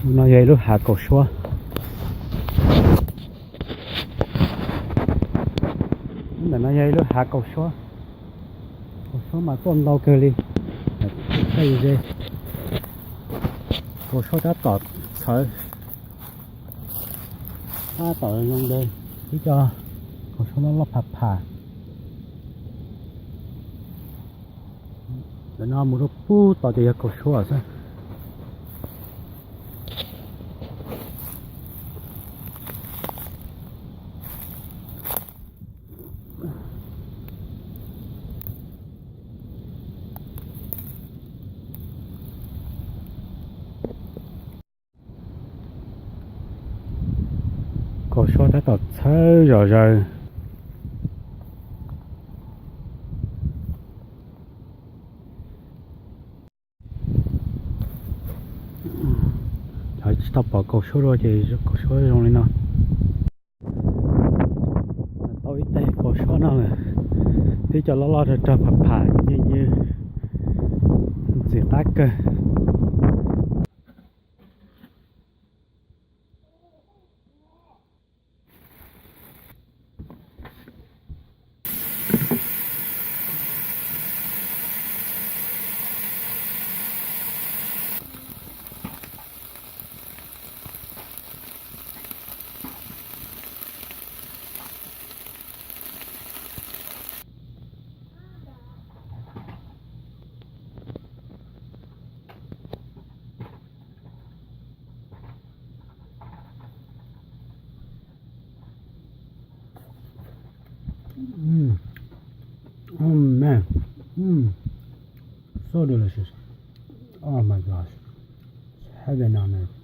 No yog ib lub hav kaus suab. Ntawm no yog ib lub hav kaus suab. Kaus suab mas tuaj ntau kawg li. Kaus suab tab tom txhawv, tab tom zoo li. Tib co kaus suab loj loj pham pham. Ntawm no mus rau pub tod ces yog kaus suab xwb. Kaus suab tab tom txhawb zom zaws. Cov tsis tau pom kaus suab dua ces kaus suab zoo li no. Tau ib teg kaus suab no lawm, twb cov loj loj rog rog pham pham ncw ncw, ntxim qab kawg. Mm. Oh man. Mm. So delicious. Oh my gosh. Heaven on earth.